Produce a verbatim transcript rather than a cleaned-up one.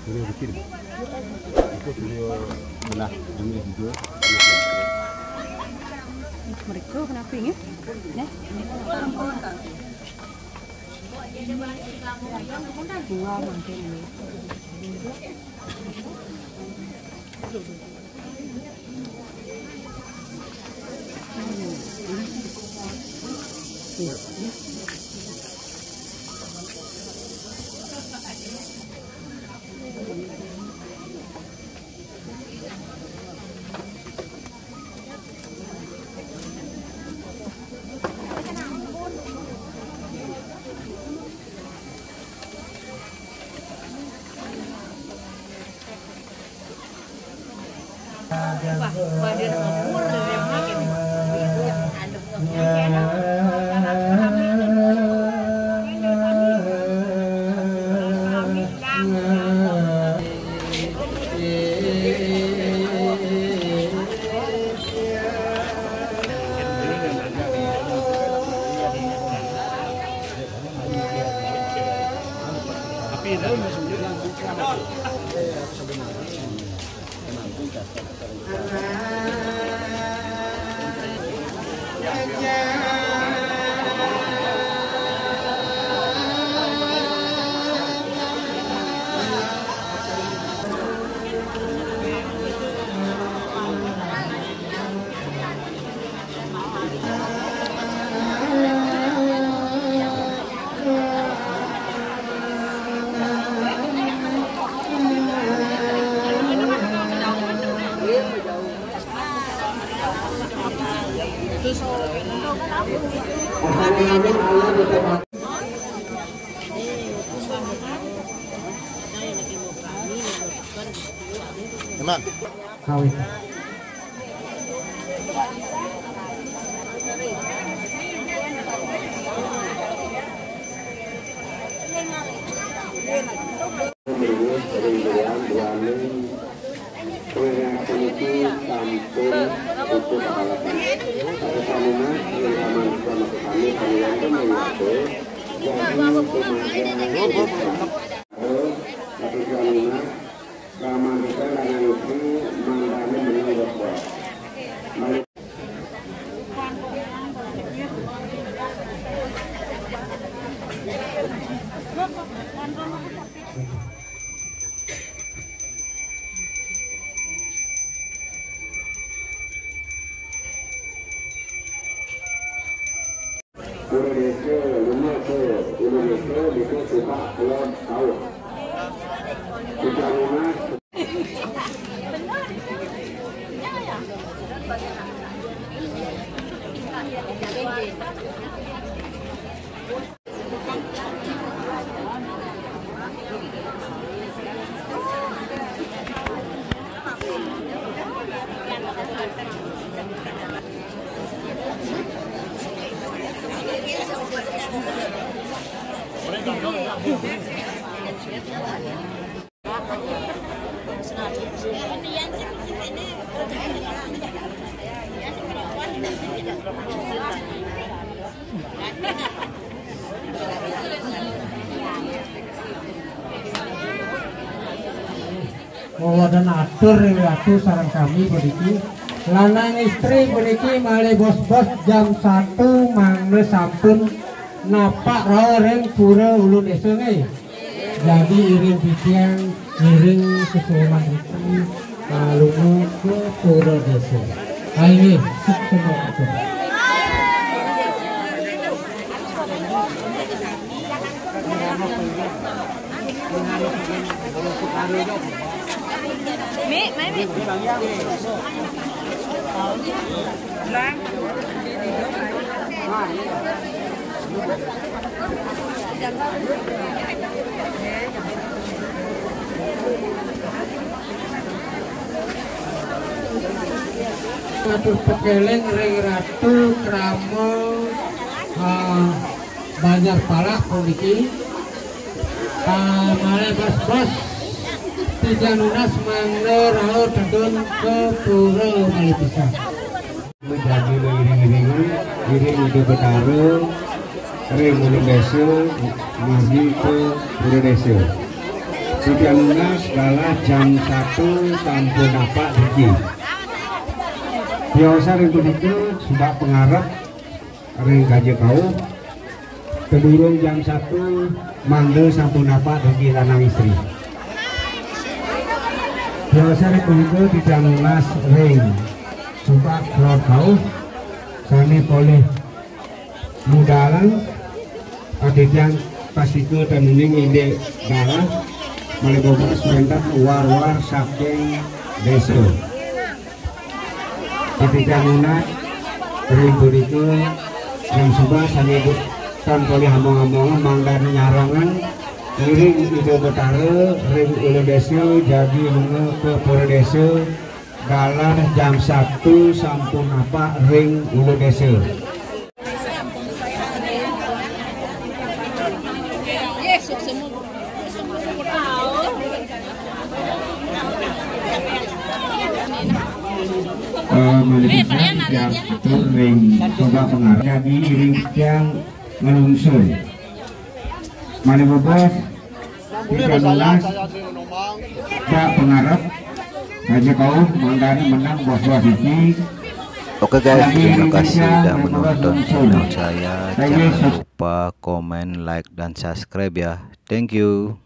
Video kecil. Itu video belah dunia juga. Mereka kenapa ni? Neh. Dua mungkin ni. Teman. Kawin. Pura Desa, rumah ke Pura Desa, di Subak Pulau Taur. Kita rumah. Wewadan atur ring ratu sareng sami puniki. Lanang istri puniki malih bos-bos jam satu mangda sampun napak rauh ring pura Ulu Desa nggih. Jadi iring titiang, iring sesuunan riki, ah, lunga ke pura desa. Ah, inggih, suksma atur. Atur pakeling ring Ratu krama, ah, Banjar Palak puniki. Ah, malih bos-bos titiang nunas mangda rauh tedun ka pura malih pisan. Menjadi mengiring-iringan, iring Ida Betara, Ring Ulu Desa, margi ka Pura Desa. Titiang nunas galah jam satu sampun napak driki. Tiosan ring punika, suba pangarep ring Gajah Kauh, sadurung jam satu mangda sampun napak driki lanang istri. Tiosan ring punika titiang nunas ring suba Kelod Kauh, sane polih mudalang, titiang pastika tan uning indik galah, malih bobas wenten war-war saking desa. Titiang nunas ring punika, ring suba sane tan polih among-amongan mangdane nyarengang ngiring Ida Betara ring Ulu Desa, jagi lunga ka Pura Desa, galah jam satu sampun napak ring Ulu Desa. Eh, malih pisan titiang atur ring suba pangarep, jagi iring titiang nglungsur. Malih bobas, titiang nunas suba pangarep, Gajah Kauh, mangdane meneng bos-bos iki. Oke guys, terima kasih sudah menonton channel saya. Jangan lupa komen, like, dan subscribe ya. Thank you.